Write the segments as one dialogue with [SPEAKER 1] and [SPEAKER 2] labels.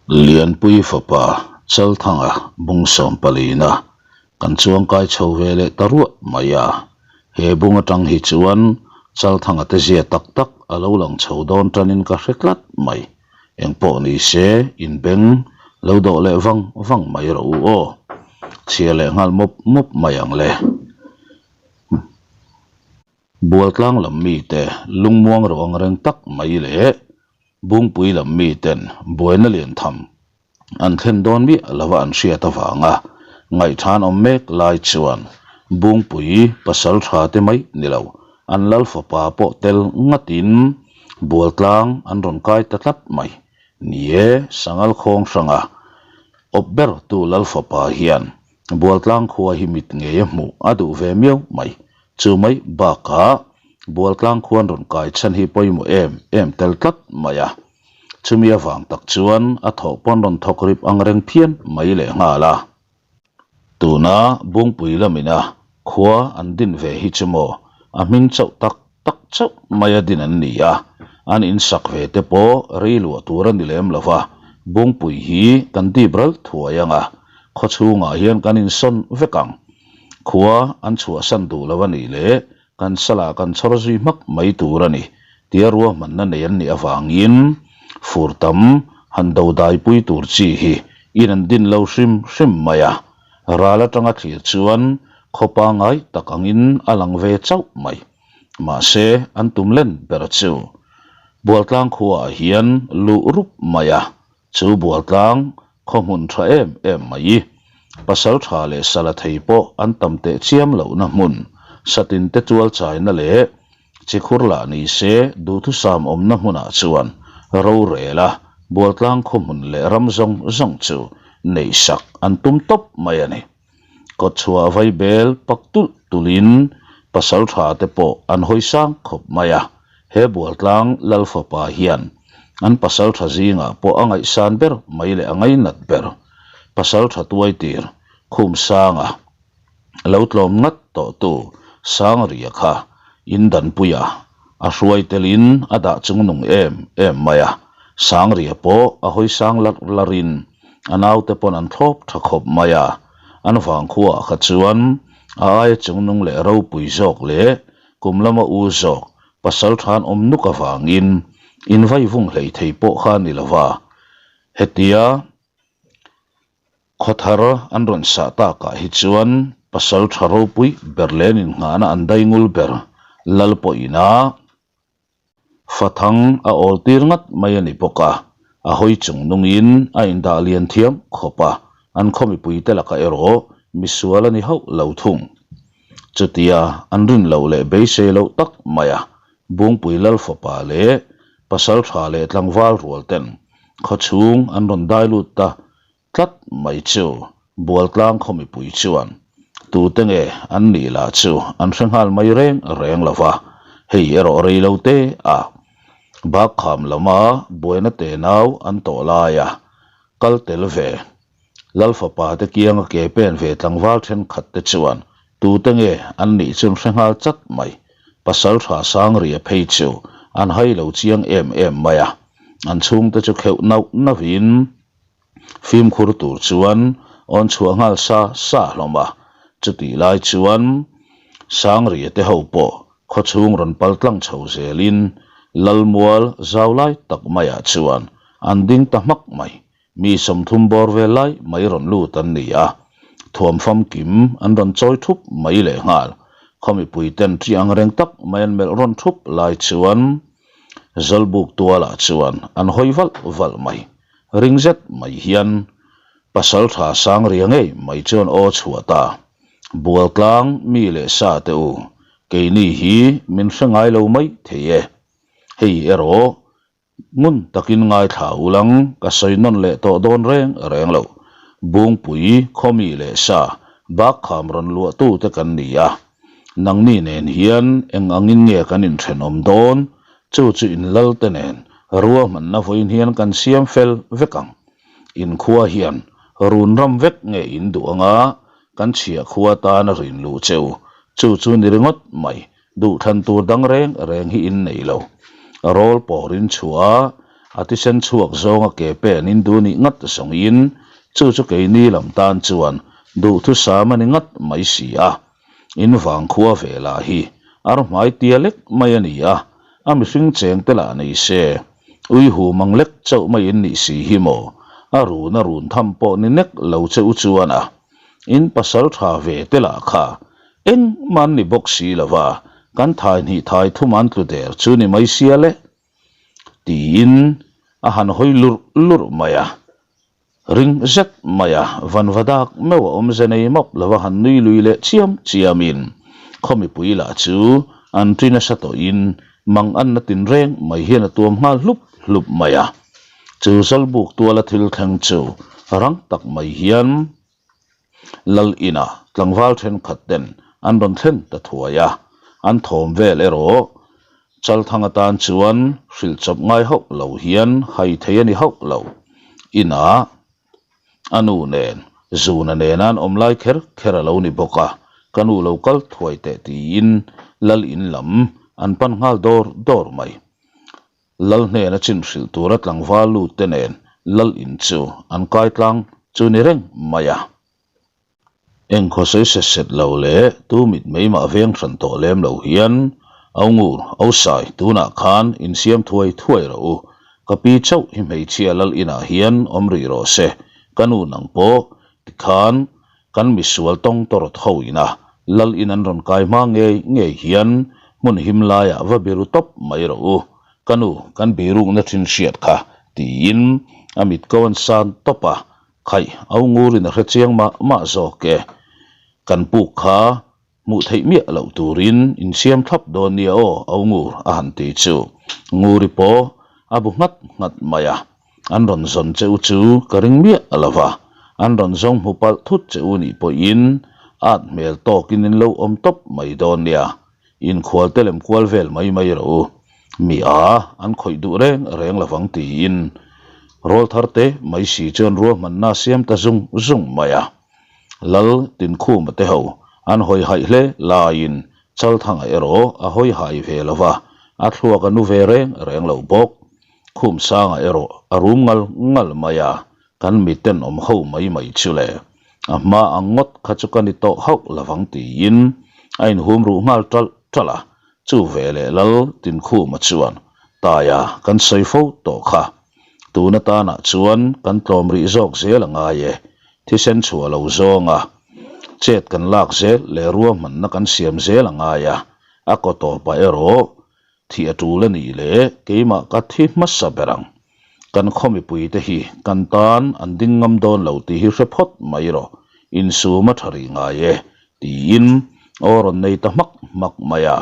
[SPEAKER 1] Lianpui fapa Chalthanga bung sawm palina kan chuangkai chho ve leh ta ruah mai a. He bung atang hi chuan Chalthanga te zia tak tak a lo lang chho dawn tanin ka hre tlat mai. Engpawh ni se inbeng lo dawh leh vang vang mai rawh u aw. Chhia leh nghal mawp mawp mai ang le. Bualtlang lam mite lungmuang ro ang reng tak mai leh Bungpui lam miten buaina lian tham an thlen dawn miah lova an hriat avanga ngaihthan awm mek lai chuan Bungpui pasal tha te mai ni lo an lal fapa pawh tel ngatin Bualtlang an rawn kai ta tlat mai. Ni e, Sangal khawng hranga awp ber tu lal fapa hian Bualtlang khua hi mit ngei a hmuh a duh ve miau mai. Chu mai bakah Bualtlang khuan rawn kai chhan hi pawimawh em em tel tlat mai a. Chumi avang tak chuan a thawh pawn rawn thawk rip ang reng phian mai leh nghal a. Tuna Bungpui lamina khua an din ve hi chu maw a hming chauh tak tak chauh maia din an ni a, an insak ve te pawh rei luah tur a ni lem lo va, Bungpui hi kan dip ral thuai ang a, khaw chhungah hian kan insawn vek ang. Khua an chhuahsan duh lo a nih leh kan salah kan chhawr zui hmak mai tur a ni tia ruahmanna nei an nih avangin fur tam han do daipui tur chi hi in an din lo hrim hrim mai a, ral atanga thlir chuan khaw pangngai tak angin a lang ve chauh mai. Mahse an tum len ber chu Bualtlang khuaah hian luh rup mai a, Chu Bualtlang khaw hmun tha em em mai. Pasal tha leh sala thei pawh an tam teh chiam lohna hmun, satin te tual chaina leh chikhur lah ni se duhthusam awmna hmunah chuan rorel a, Bualtlang khaw hmun leh ram zawng zawng chu neihsak an tum tawp mai a ni. Kawtchhuah vaibel pak tulh tulhin pasal tha te pawh an hawi sang khawp mai a, he Bualtlang Lal fapa hian an pasal tha zingah pawh a ngaihsan ber mai leh a ngainat ber pasal tha tuai tir khum sanga lo tlawm ngat tawh tu Sangria kha in danpuia a hruai telin a dah chungnung em em mai a, Sangria pawh a hawi sang larh larhin a naute pawn an thlawp tha khawp mai a, an vangkhuaah kha chuan a aia chungnung leh ropui zawk leh kum lama u zawk pasal than awm nuk avangin invaivung hlei thei pawh kha a ni lo va, hetia Khawthar an rawn sah takah hi chuan pasal tha ropui ber leh an innghahna an daingul ber lal pawhina fathang a awl tir ngat mai a ni bawk a, a hawi chung nungin a indah lian thiam khawp a, an khaw mipuite lakah erawh misual a ni hauh lo thung. Chutia an rin loh leh beisei loh tak mai a, Bungpui lal fapa leh pasal tha leh tlangval rual ten khaw chhung an rawn dai lut ta tlat mai chu Bualtlang khaw mipui chuan tute nge an nih lah chu an hre nghal mai reng reng lo va, hei erawh rei lo te a Bakkham lama buaina tenau an tawh laia kal tel ve Lal fapa te kianga ke pen ve tlangval thenkhat te chuan tute nge an nih chu an hre nghal chat mai. Pasal tha Sangria phei chu an hai lo chiang em em mai a, an chhungte chu kheuh nauh nauhin Fimkhur tur chuan awn chhuah nghal sa sa hlawm a, chutih lai chuan Sangria te ho pawh khawchhung rawn pal tlang chho zelin Lalmual zau lai tak maiah chuan an ding ta hmak mai. Mi 30 bawr vel lai mai rawn lut an ni a, thuam famkim an rawn chawi thup mai leh nghal. Khaw mipui ten ṭi ang reng tak mai an melh rawn thup lai chuan Zawlbuk tualah chuan an hawi valh valh mai. Ring zet mai hian pasal tha sang ria ngei mai chuan aw chhuah ta. Bualtlang mi leh sa te u, keini hi min hre ngai lo mai thei e. Hei erawh ngun takin ngaithla ulang ka sawi nawn leh tawh dawn reng reng lo. Bungpui khaw mi leh sa bakkham rawn luahtu te kan ni a. Nangni nen hian eng angin nge kan inthenawm dawn? Chu chu inlal te nen ruahmanna vawiin hian kan siam fel vek ang. Inkhua hian run ram vek nge in duh anga kan chhiah khua tan a rin luh che u. Chu chu ni ringawt mai, duhthlan tur dang reng reng hi in nei lo. Rawl pawrin chhuah a. A thisen chhuak zawnga ke pen in duh nih ngat zawngin chu chu keini lam tan chuan duhthusam a ni ngat mai si a. In vangkhua ve lah hi ar hmai tia lek mai a ni a, a mihring cheng te lah nei se. Ui hu mang lek chauh mai in nih si hi maw? A run a run tham pawh ni nek lo che u chuan a. In pasal tha ve te lah kha engmah an ni bawk si lo va, kan thai hnih thai thum an tlu der chu ni mai sia le. Tiin a han hawi lurh lurh mai a. Ring zet mai a, vanva dak meuh a awmze nei map lova han nui lui leh chiam chiamin khaw mipui lah chu an ṭi nasa tawhin mang anna tinreng mai hian a tuam nghal hlup hlup mai a. Chu Zawlbuk tuala thil thleng chu rang tak mai hian Lal inah tlangval thenkhat ten an rawn thlen ta thuai a, an thawm vel erawh Chalthang atan chuan hrilh chawp ngai hauh lo hian hai thei a ni hauh lo. Inah a nu nen Zuna nena an awm lai kher kher a lo ni bawk a, ka nu lo kal thuai teh tiin Lal in lam an pan nghal dawr dawr mai. Lal hnena chin hrilh tura tlangval lut te nen Lal in chu an kai tlang chu ni reng mai a. Eng khawsawi set set lo leh tu mit mai mah veng hran tawh lem lo hian Au Ngur, Au Sai tunah khan insiam thuai thuai rawh u. Ka pi chauh hi hmeichhia Lal inah hian awm rih rawh se, ka nu nang pawh tikhan Kan misual tawng tawrh tho ina Lal in an rawn kai hma ngei ngei hian hmun him laiah va biru tawp mai rawh u, ka nu kan birukna thin hriat kha tiin a mit ko an san tawp a, khaih au ngurin a hre chiang mah mah zawk e, kan puk kha hmuh theih miah loh turin insiam thlap dawn nia aw au ngur a han ti chu Nguri pawh a bu nghat nghat mai a. An rawn zawn che u chu ka ring miah lo va, an rawn zawng hmu palh thut che u nih pawhin at hmel tawkin in lo awm tawp mai dawn nia, inkhual te lem kual vel mai mai rawh u, mi a an khawih duh reng reng lo vang tiin rawl thar te mai si chuan ruahmanna a siam ta zung zung mai a. Lal Tinkhuma te ho an hawi haih hle laiin Chalthanga erawh a hawi hai ve lo va, a thluak a nu ve reng reng lo bawk. Khum sangah erawh a rum ngal ngal mai a, kan mi tenawm ho mai mai chu le. A hma ang ngawt kha chu ka ni tawh hauh lovang tiin a inhum ruh nghal ṭalh ṭalh a, chu veleh Lal Tinkhuma chuan Taia kan sawi fo tawh kha. Tun atanah chuan kan tlawm rih zawk zel a ngai e, thisen chhuah lo zawnga chet kan lak zel leh ruahmanna kan siam zel a ngai a, a kaw tawpah erawh Thih a tul a nih leh keimah ka thi hmasa ber ang. Kan khaw mipuite hi kan tan an ding ngam dawn lo tih hi hre phawt mai rawh, insum a tha rih ngai e, tiin aw rawn nei ta hmak hmak mai a.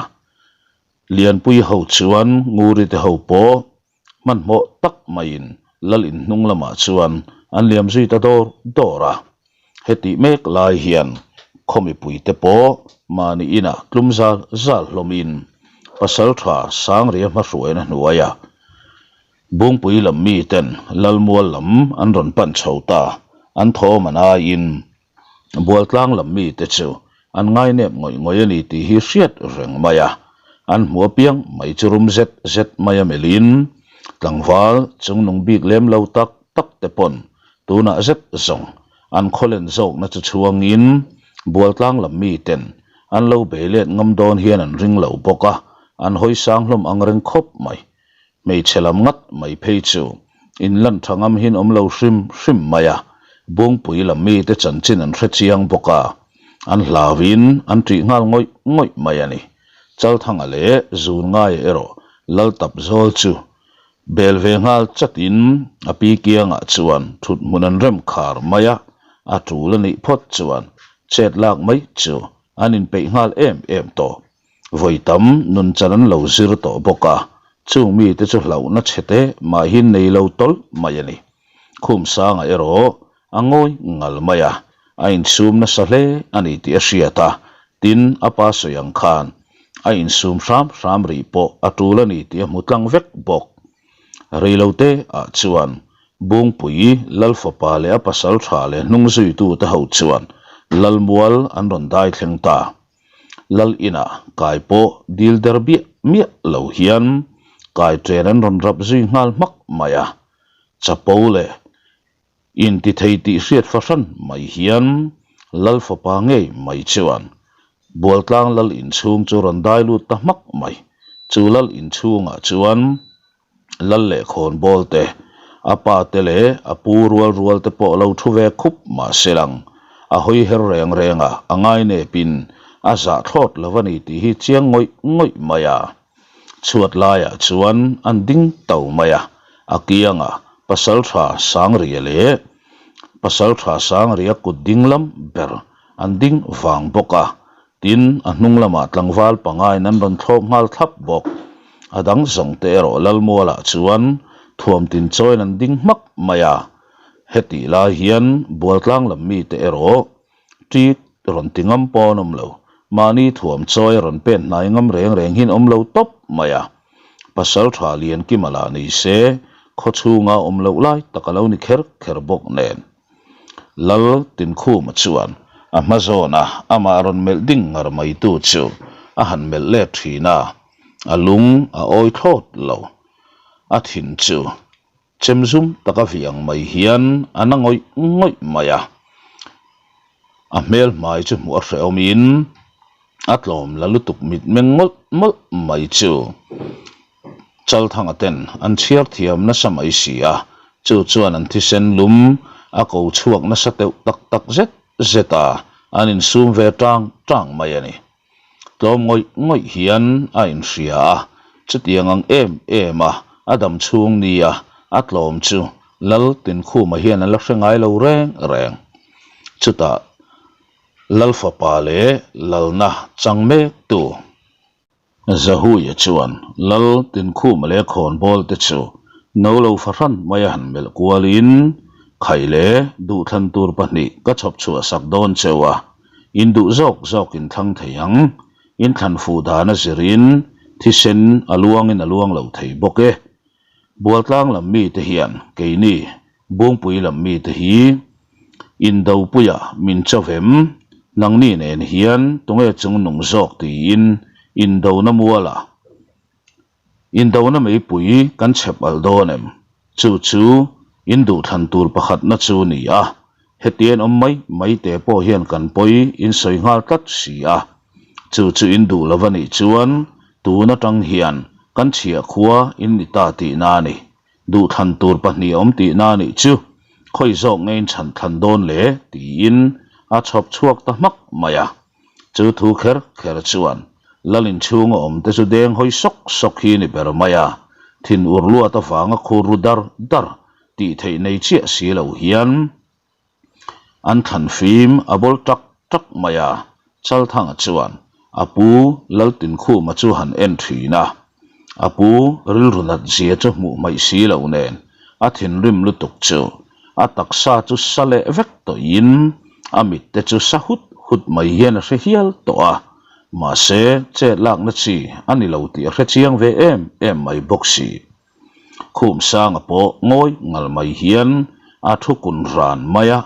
[SPEAKER 1] Lianpui ho chuan Nguri te ho pawh hmanhmawh tak maiin Lal in hnung lamah chuan an liam zui ta dawr dawr a. Hetih mek lai hian khaw mipuite pawh mahni inah tlum zal zal hlawmin pasal tha Sangria hmahruaina hnuaia Bungpui lam miten Lalmual lam an rawn pan chho ta, an thawm an aiin Bualtlang lam mite chu an ngainep ngawih ngawih a ni tih hi hriat reng mai a, an hmu apiang mai chu rum zet zet mai a melhin tlangval chungnung bik lem lo tak tak te pawn Tunah zet zawng an khawlen zawkna chu chhuangin Bualtlang lam miten an lo bei let ngam dawn hian an ring lo bawk a, an hawi sang hlawm ang reng khawp mai. Hmeichhe lam ngat mai phei chu inlan tha ngam hian awm lo hrim hrim mai a, Bungpui lam mite chanchin an hre chiang bawk a, an hlauin an ṭih nghal ngawih ngawih mai a ni. Chalthanga leh Zungaia erawh Laltapzawl chu Bel ve nghal chatin a pi kiangah chuan thut hmun an rem khar mai a, a tul a nih phawt chuan chet lak mai chu an inpeih nghal em em tawh. Vawi tam nun chan an lo zir tawh bawk a, chung mite chu hlauhna chhe te mahin nei lo tawlh mai a ni. Khum sangah erawh a ngawi ngal mai a, a insum nasa hle a ni tih a hriat a, tin a pa sawi ang khan a insum hram hram rih pawh a tul a ni tih a hmu tlang vek bawk. Reilote ah chuan Bungpui Lalfapa leh a pasal tha leh hnung zuitute ho chuan Lalmual an rawn dai thleng ta. Lal inah kai pawh dil der biah miah lo hian. kai ṭen an rawn rap zui nghal hmak mai a. Chapo leh intithei tih hriat fahran mai hian Lal fapa ngei mai chuan Bualtlang Lal inchhung chu rawn dai lut ta hmak mai. Chu Lal inchhungah chuan Lal leh khawnbawl te, a pa te leh a pu rual rual te pawh lo thu ve khup mah se lang, a hawi her reng reng a, a ngainepin a zah thlawt lo a ni tih hi chiang ngawih ngawih mai a. Chhuat laiah chuan an ding to mai a, a kiangah Pasaltha Sangria leh Pasaltha Sangria kut ding lam ber an ding vang bawk a, Tin, a hnung lamah tlangval pangain an rawn thlawp nghal thlap bawk. A dang zawng te erawh Lalmualah chuan thuam tin chawiin an ding hmak mai a. Hetih lai hian Bualtlang lam mite erawh ṭit rawn ti ngam pawh an awm lo. Mahni thuam chawi a rawn pen hnai ngam reng reng hian awm lo tawp mai a. Pasalṭha Liankima lah ni se, khawchhunga awm loh lai tak a lo ni kher kher bawk nen. Lal Tinkhuma chuan a hma zawna amah rawn melh ding ngar mai tu chu a han melh let thin a, a lung a awi thlawt lo. A thin chu chem zum taka viang mai hian a na ngawih ngawih mai a, a hmel hmai chu hmuh a hrehawmin a tlawm la lutuk mitmeng mawlh mawlh mai chu Chalthanga ten an chhiar thiam nasa mai si a, chu chuan an thisen lum a ko chhuak nasa teuh tak tak zet zet a, an insum ve tang tang mai a ni. Tlawm ngawih ngawih hian a inhria a, chutiang ang em em a a dam chhung nia a tlawm chu Lal Tinkhuma hian a la hre ngai lo reng reng. Chutah Lal fapa leh Lalna chang mek tu. Zahuia chuan Lal Tinkhuma leh Khawnbawl te chu no lo fahran mai a han melh kualin, Khai le, duhthlan tur pahnih ka chhawp chhuah sak dawn cheu a, in duh zawk zawk in thlang thei ang, in thlan fuh dan a zirin thisen a luangin a luang lo thei bawk e. Bualtlang lam mite hian keini Bungpui lam mite hi Indopuia min chawvem nangni nen hian tunge chungnung zawk tiin Indona muala Indona meipui kan chhep alh dawn em? Chu chu in duhthlan tur pakhatna chu ni a, hetian awm mai mai te pawh hian kan pawi in sawi nghal tlat si a. Chu chu in duh lo a nih chuan tun atang hian kan chhiah khua in ni ta tihna a ni. Duhthlan tur pahnih a awm tihna a nih chu khawi zawk nge in chhan thlan dawn le? tiin a chhawp chhuak ta hmak mai a. Chu thu kher kher chuan Lal inchhunga awm te chu deng hawi sawk sawk hi ni ber mai a, thin ur luat avanga khur ru dar dar tih theih nei chiah si lo hian An thlan fim a bawl tak tak mai a, Chalthanga chuan a pu Laltinkhuma chu han en thin a, a pu rilru nat zia chu hmuh hmaih si lo nen a thinrim lutuk chu a taksa chu sa leh vek tawhin a mit te chu sa hut hut mai hian a hre hial tawh a, mahse chet lakna chi a ni lo tih a hre chiang ve em em mai bawk si. Khum sanga pawh ngawi ngal mai hian a thu kun ran mai a,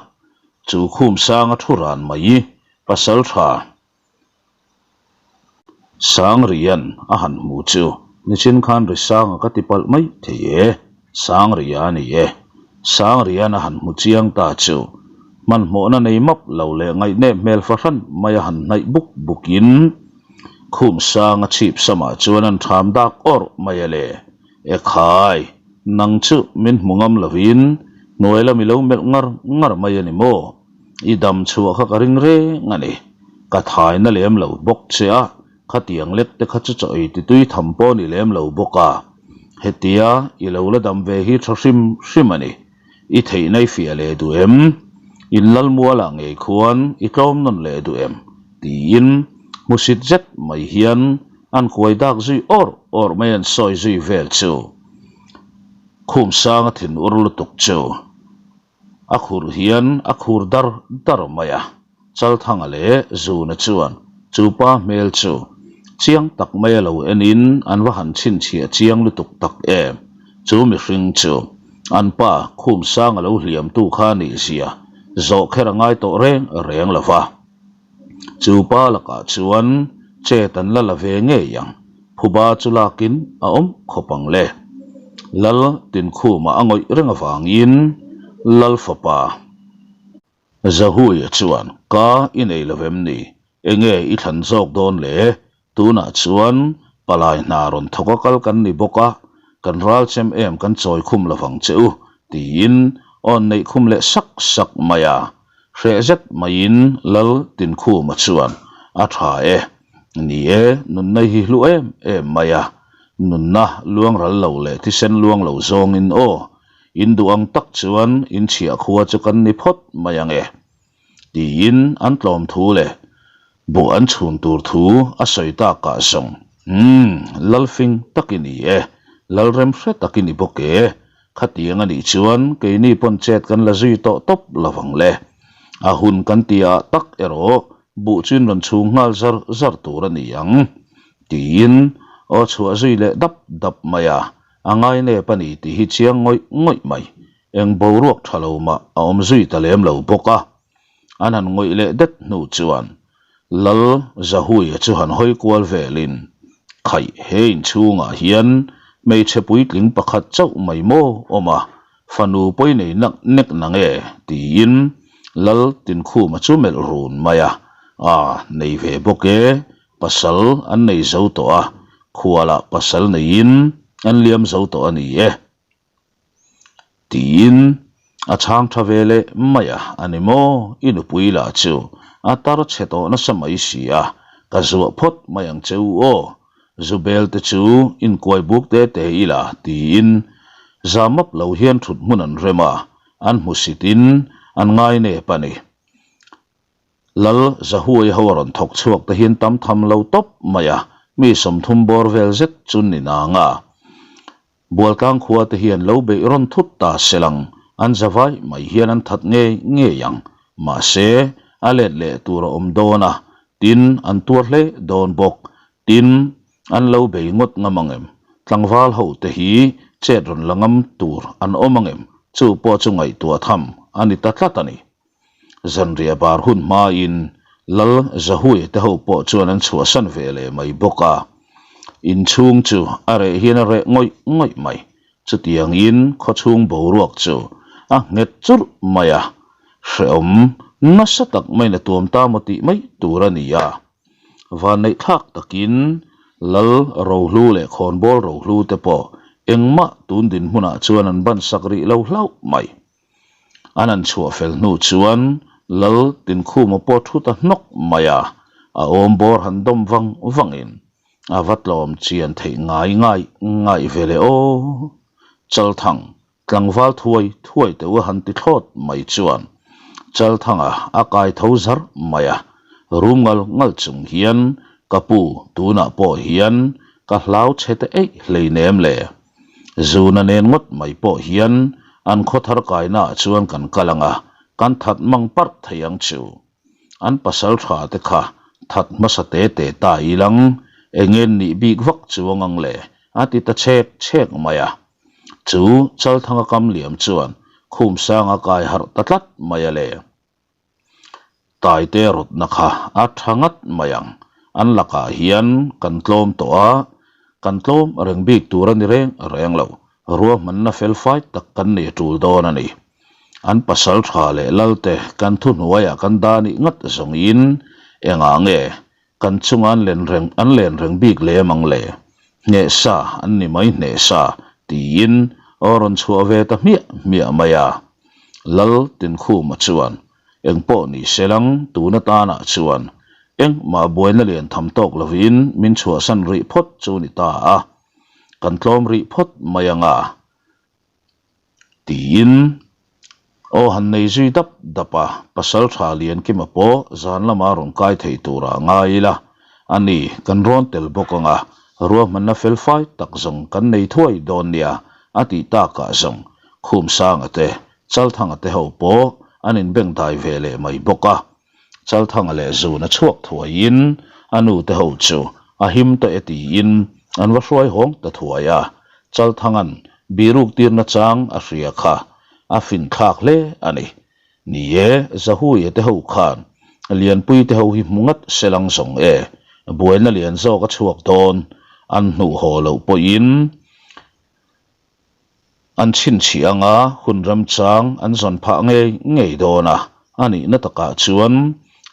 [SPEAKER 1] chu khum sanga thu ran mai pasal tha Sangrian a han hmu chu nichin khan ri sanga ka ti palh mai thei e, Sangria a ni e. Sangrian a han hmu chiang ta chu hmanhmawhna nei map lo leh ngaihnep hmel fahran mai a han hnaih buk bukin Khum sanga chhip samah chuan an ṭham dak awrh mai a le. Ekhai, nang chu min hmu ngam lovin hnuai lam i lo melh ngar ngar mai a ni maw? I dam chhuah kha ka ring reng a ni. Ka thaina lem lo bawk che a, khatiang lek te kha chu chaw ei ti tui tham pawh ni lem lo bawk a. Hetia i lo la dam ve hi tha hrim hrim a ni. I theihna i fiah leh duh em? In Lalmualah ngei khuan i tlawm nawn leh duh em? Tiin hmusit zet mai hian an kuai dak zui awrh awrh mai an sawi zui vel chu khum sanga thin ur lutuk chu a khurh hian a khur dar dar mai a. Chalthanga leh Zuna chuan chu pa hmel chu chiang tak mai a lo enin an va han chhinchhiah chiang lutuk tak em. Chu mihring chu an pa khum sang a lo hliamtu kha a nih zia zawh kher a ngai tawh reng reng lo va. Chu pa lakah chuan chet an la la ve ngei ang. Phuba chu lakin a awm khawp ang le. Lal Tinkhuma a ngawih reng avangin Lal fapa Zahuia chuan, Ka i nei lo vem ni? Enge i thlan zawk dawn le? Tunah chuan palai hna rawn thawk a kal kan ni bawk a, kan ral chem em kan chawi khum lovang che u, tiin awn neih khum leh sak sak mai a. Hreh zet maiin Lal Tinkhuma chuan, A tha e. Ni e, nunna hi hlu em em mai a. Nunna luang ral lo leh thisen luang lo zawngin aw, in duh ang tak chuan in chhiah khua chu kan ni phawt mai ang e. Tiin an tlawm thu leh buh an chhun tur thu a sawi takah zawng, Umm, Lalfing tak i ni e, Lalrem hre tak i ni bawk e, Khatiang a nih chuan keini pawn chet kan la zui tawh tawp lo vang le. A hun kan ti ah tak erawh buh chu in rawn chhung nghal zar zar tur a ni ang. Tiin aw chhuah zui leh dap dap mai a, a ngainep a ni tih hi chiang ngawih ngawih mai. Eng boruak tha lo mah a awm zui ta lem lo bawk a. An han ngawih leh det hnu chuan Lal Zahuia chu han hawi kual velin, Khaih, he inchhungah hian hmeichhe puitling pakhat chauh mai maw awm a, fanu pawi nei nak nek nang e, tiin Lal Tinkhuma chu melh run mai a, A, nei ve bawk e, pasal an nei zo tawh a, khualah pasal neiin an liam zo tawh a ni e. Tiin a chhang tha ve leh mai a, a ni maw? I nupui lah chu a tar chhe tawh nasa mai si a, ka zuah phawt mai ang che u aw, zu bel te chu inkuai buk te te ila tiin za map lo hian thut hmun an rem a, an hmusit in an ngai nep a ni. Lal Zahuai ho a rawn thawk chhuak te hian tam tham lo tawp mai a, mi 30 bawr vel zet chu ni nang a. Bualtlang khua te hian lo beih rawn thut ta se lang, an za vai mai hian an that ngei ngei ang. Mahse, a let leh tur a awm dawn a, tin an tuar hle dawn bawk. Tin, an lo bei ngawt ngam ang em? Tlangval ho te hi chet rawn la ngam tur an awm ang em? Chu pawh chu ngaihtuah tham a ni ta tlat a ni. Zanriah bar hun hmain Lal Zahuia te ho pawh chuan an chhuahsan ve leh mai bawk a. Inchhung chu a reh hian a reh ngawih ngawih mai. Chutiangin khawchhung boruak chu a nghet churh mai a, hrehawm nasa tak maiin a tuam ta maw tih mai tur a ni a. Vanneihthlak takin Lal Rohlu leh Khawnbawl Rohlu te pawh engmah tun dinhmunah chuan an bansak rih lo hlauh mai. An han chhuah fel hnu chuan Lal Tinkhuma pawh thu ta hnawk mai a, a awm bawr han dawm vang vangin a va tlawm chian theih ngai ngai ngai ve le aw. Chalthang tlangval thuai thuai teuh a han ti thlawt mai chuan Chalthanga a kai tho zar mai a, rum ngal ngal chung hian ka pu tunah pawh hian ka hlau chhe te eih hleinem le. Zuna nen ngawt mai pawh hian an khaw thar kaina ah chuan kan kal ang a, kan that mang parh thei ang chu. An pasal tha te kha that hmasa te te ta ilang, enge nih bik vak chuang ang le, a ti ta chhek chhek mai a. Chu Chalthanga kam liam chuan Khumsanga kai harh ta tlat mai a le. Taite rawtna kha a tha ngat mai ang. An lakah hian kan tlawm tawh a, kan tlawm reng bik tur a ni reng reng lo. Ruahmanna felfai tak kan nei tul dawn a ni. An pasal tha leh lalte kan thuhnuaiah kan dah nih ngat zawngin engah nge Kan chunga an len reng an len reng bik lem ang le. Hneh sa an ni mai hneh sa, tiin aw rawn chhuah ve ta hmiah hmiah mai a. Lal Tinkhuma chuan, Engpawh ni se lang, tun atanah chuan engmah buaina lian tham tawk lovin min chhuahsan rih phawt chu ni ta a. Kan tlawm rih phawt mai ang a. Tiin aw han nei zui dap dap a, pasal tha Liankima pawh zan lama rawn kai thei turah ngai ila, a ni kan rawn tel bawk ang a, ruahmanna fel fai tak zawng kan nei thuai dawn nia a tih takah zawng Khumsanga te, Chalthanga te ho pawh an inbengdai ve leh mai bawk a. Chalthanga leh Zuna chhuak thuaiin a nu te ho chu a him tawh e tiin an va hruai hawng ta thuai a, Chalthanga'n biruk tirna chang a hria kha a finthlak hle a ni. Ni e, Zahuia te ho khan Lianpui te ho hi hmu ngat se lang zawng e, buaina lian zawk a chhuak dawn. An hnuh haw loh pawhin an chhinchhiah anga hun remchang an zawn phah ngei ngei dawn a, a nihna takah chuan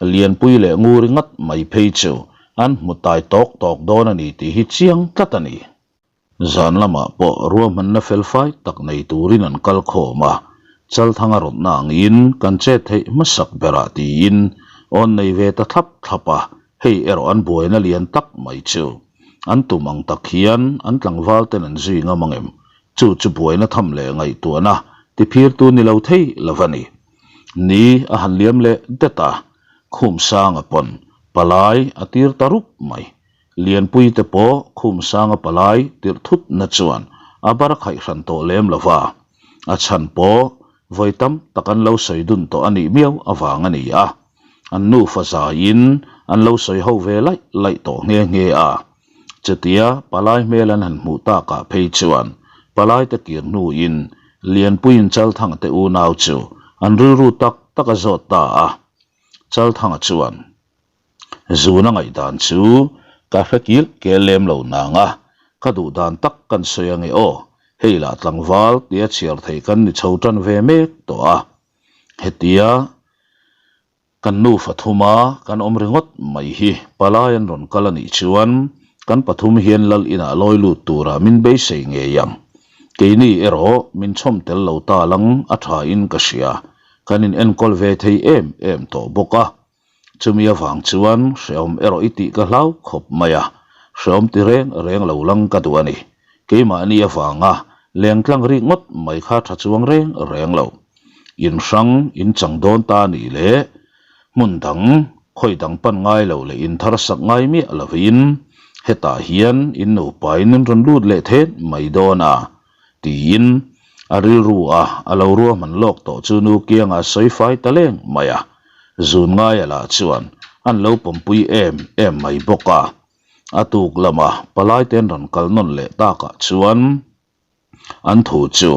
[SPEAKER 1] Lianpui leh Nguri ngat mai phei chu an hmu tai tawk tawk dawn a ni tih hi chiang tlat a ni. Zan lamah pawh ruahmanna felfai tak nei turin an kal khawm a, Chalthanga rawtna angin kan chet theih hmasak berah tiin awn nei ve ta thlap thlap a, hei erawh an buaina lian tak mai chu. An tum ang tak hian an tlangval ten an zui ngam ang em? Chu chu buaina tham leh ngaihtuahna tiphirtu ni lo thei lo va ni. Ni a han liam leh det a, Khumsanga pawn palai a tir ta rup mai. Lianpui te pawh Khumsanga palai tirh thutna chuan a bar khaih hran tawh lem lo va, a chhan pawh vawi tam tak an lo sawi dun tawh a nih miau avang a ni a, an nufa zaiin an lo sawi ho ve laih laih tawh nghe nghe a. Chutia palai hmel an han hmuh takah phei chuan palai te kir hnuin Lianpuiin Chalthanga te unau chu an rilru tak tak a zawt ta a, Chalthanga chuan. Zuna ngaihdan chu ka hre kil kel lem lo nang a, ka duh dan tak kan sawi ange aw, hei lah tlangval tia chhiar thei kan ni chho tan ve mek tawh a. Hetia kan nufa thuma kan awm ringawt mai hi palai an rawn kal a nih chuan kan pathum hian lal inah lawi lut tura min beisei ngei ang. Keini erawh min chhawm tel lo ta lang a tha in ka hria, kan in enkawl ve thei em em tawh bawk a. Chumi avang chuan hrehawm erawh i tih ka hlau khawp mai a, hrehawm ti reng reng lo lang ka duh a ni. Keimahni avanga lengtlang rik ngawt mai kha tha chuang reng reng lo. In hrang in chang dawn ta nih leh hmun dang khawi dang pan ngai lo leh in thar sak ngai miah lovin hetah hian in nupain in rawn lut leh thet mai dawn a tiin A rilru a, a lo ruahman lawk tawh chu nu kianga sawi fai ta leng mai a. Zun ngaia lah chuan an lo pawmpui em em mai bawk a. A tuk lama palaite an rawn kal nawn leh takah chuan an thu chu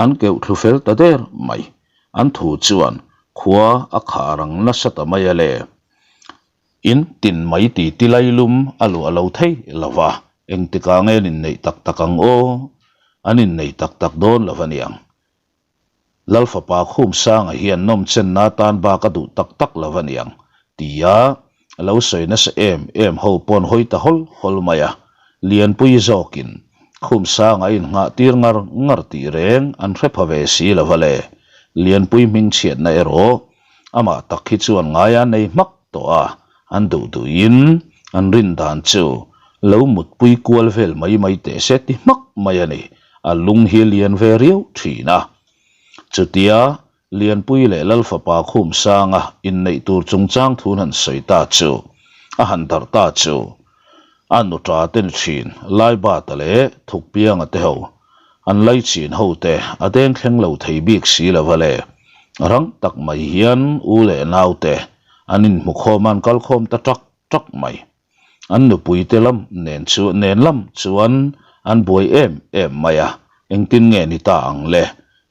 [SPEAKER 1] an keuh thlu fel ta der mai. An thu chuan khua a khar ang nasa ta mai a le. In tin mai ti ti lai lum a luah lo thei lo va, engtikah nge an inneih tak tak ang aw? An inneih tak tak dawn lo va niang. Lalfapa Khumsanga hian nawmchenna atan bak a duh tak tak lo va niang, tia lo sawi nasa em em ho pawn hawi ta hawl hawl mai a. Lianpui zawkin Khumsanga a innghah tir ngar ngar tih reng an hre pha ve si lo va le. Lianpui hmingchhiatna erawh Amah tak hi chuan ngaia nei hmak tawh a, an duh duhin an rin dan chu lo mutpui kual vel mai mai teh se ti hmak mai a ni, a lung hi a lian ve riau thin a. Chutia Lianpui leh Lalfapa Khumsanga inneih tur chungchang thun han sawi ta chu, a han darh ta chu, A nuṭa te ni ṭhin, Laibata leh Thukpianga te ho, an laichin ho te a deng thleng lo thei bik si lo va le. Rang tak mai hian u leh nau te an inhmu khawm a, an kal khawm ta ṭak ṭak mai. An nupui te lam nen chu nen lam chuan an buai em em mai a, engtin nge ni ta ang le?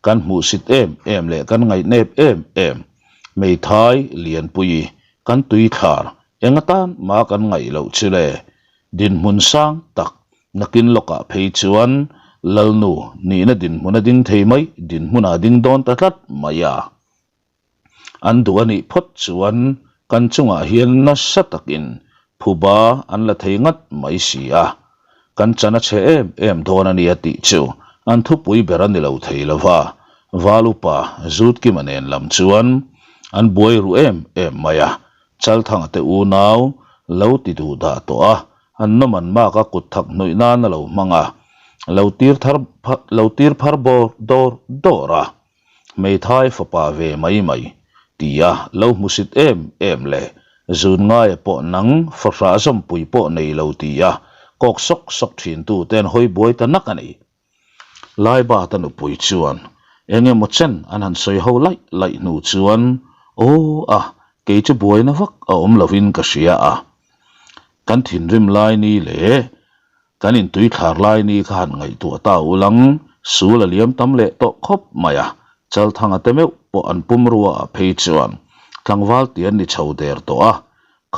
[SPEAKER 1] Kan hmuhsit em em leh kan ngaihnep em em. Hmeithai Lianpuii kan tuithlar Eng atan mah kan ngaih loh chu le, dinhmun sang tak nakin lawkah phei chuan Lalnu nihna dinhmun a ding thei mai, dinhmunah a ding dawn ta tlat mai a. An duh a nih phawt chuan kan chungah hian nasa takin phuba an la thei ngat mai si a. Kan chan a chhe em em dawn a nia tih chu an thupui ber a ni lo thei lo va, Val upa Zutkima nen lam chuan an buai ru em em mai a, Chalthanga te unau lo ti duh dah tawh a, an nawm an mak a kut thak hnawih nan a lo hmang a, lo tir thar lo tir phar bawr dawr dawr a, hmeithai fapa ve mai mai tia lo hmusit em em leh zun ngaia pawh nang fahrah zawmpui pawh nei lo tia kawk sawk sawk thin tu te an hawi buai ta nak a ni. Laibata nupui chuan eng emaw chen an han sawi ho laih laih hnu chuan, Aw a, kei chu buaina vak a awm lovin ka hria a. Kan thinrim lai ni leh kan intuithlar lai ni kha han ngaihtuah ta ulang, sul a liam tam leh tawh khawp mai a, Chalthanga te meuh pawh an pumrua ah phei chuan tlangval ti an ni chho der tawh a,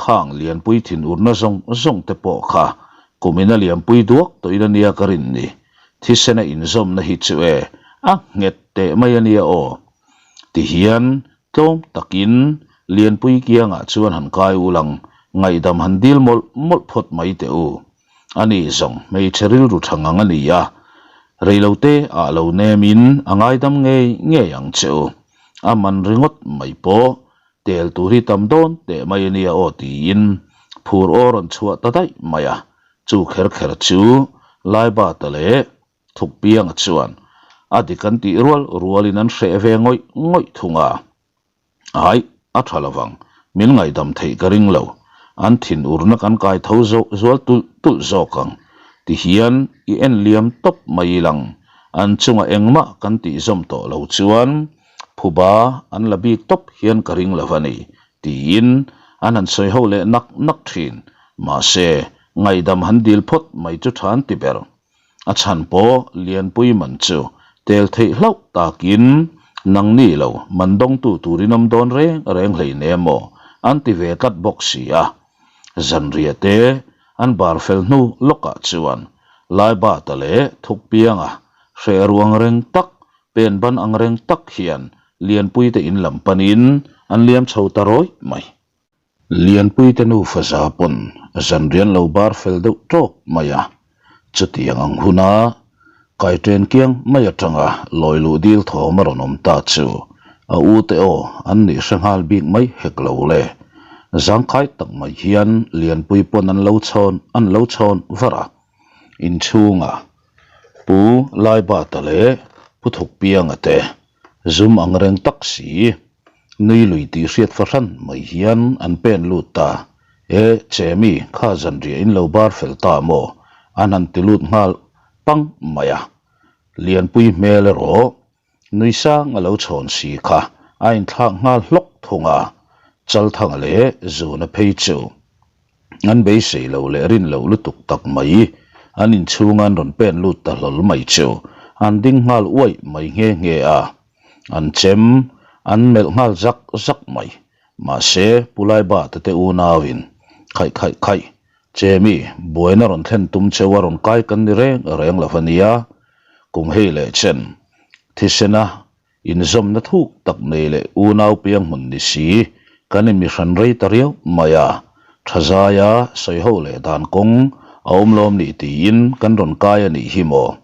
[SPEAKER 1] Khang lianpui thinurna zawng zawng te pawh kha Kumin a liampui duak tawhin a nia ka rin ni. Thisena inzawmna hi chu e, a nghet teh mai a nia aw. Tihian tlawm takin Lianpui kiangah chuan han kai ul ang, ngaihdam han dil mawlh mawlh phawt mai teh u. Ani zawng hmeichhe rilru tha ngang a ni a, reilote ah lo nemin a ngaidam ngei ngei ang che u. A man ringawt mai pawh tel tur hi tam dawn teh mai a nia aw tiin phur aw rawn chhuah ta daih mai a, chu kher kher chu Laibata leh Thukpianga chuan a dik an tih rual rualin an hreh ve ngawih ngawih thung a. Aih, a tha lovang, min ngaihdam theih ka ring lo, an thin urna kan kai tho zual tulh tulh zawk ang, ti hian i en liam tawp mai ilang, an chungah engmah kan tih zawm tawh lo chuan phuba an la bik tawp hian ka ring lo a ni, tiin an han sawi ho leh nak nak thin, mahse, ngaihdam han dil phawt mai chu tha an ti ber. A chhan pawh Lianpui man chu tel theih hlauh takin nangni lo man dawngtu turin awm dawn reng reng hleinem aw an ti ve tlat bawk si a. Zanriah te an bar fel hnu lawkah chuan Laibata leh Thukpianga hreh ruang reng tak pen ban ang reng tak hian Lianpui te in lam panin an liam chho ta rawih mai. Lianpuite nufa za pawn zanrian lo bar fel deuh tawk mai a, chutiang ang huna kaiṭen kiang mai aṭanga lawi luh dil thawm a rawn awm ta chu a u te aw an nih hre nghal bik mai hek lo le. Zangkhai tak mai hian Lianpui pawn an lo chhawn an lo chhawn var a, inchhunga Pu Laibata leh Pu Thukpianga te zum ang reng tak si. Nui lui tih hriat fahran mai hian an pen lut ta. E, Chemi, kha zanriah in lo bar fel ta maw? An han ti lut nghal pang mai a. Lianpui hmel erawh nui sang a lo chhawn si kha a inthlak nghal hlawk thung a. Chalthanga leh Zuna phei chu an beisei lo leh rin loh lutuk tak mai an inchhunga an rawn pen lut ta hlawl mai chu an ding nghal uaih mai nghe nghe a. An chem, an melh nghal zak zak mai. Mahse, Pu Laibata te unauin, Khaih khaih khaih, Chemi, buaina rawn thlen tum cheu a rawn kai kan ni reng reng lo a nia. Kum hei leh chen, thisena inzawmna thuk tak nei leh unau piang hmun ni si, kan inmihran rei ta riau mai a. Tha zaia sawiho leh dan kawng a awm lawm ni tiin kan rawn kai a nih hi maw?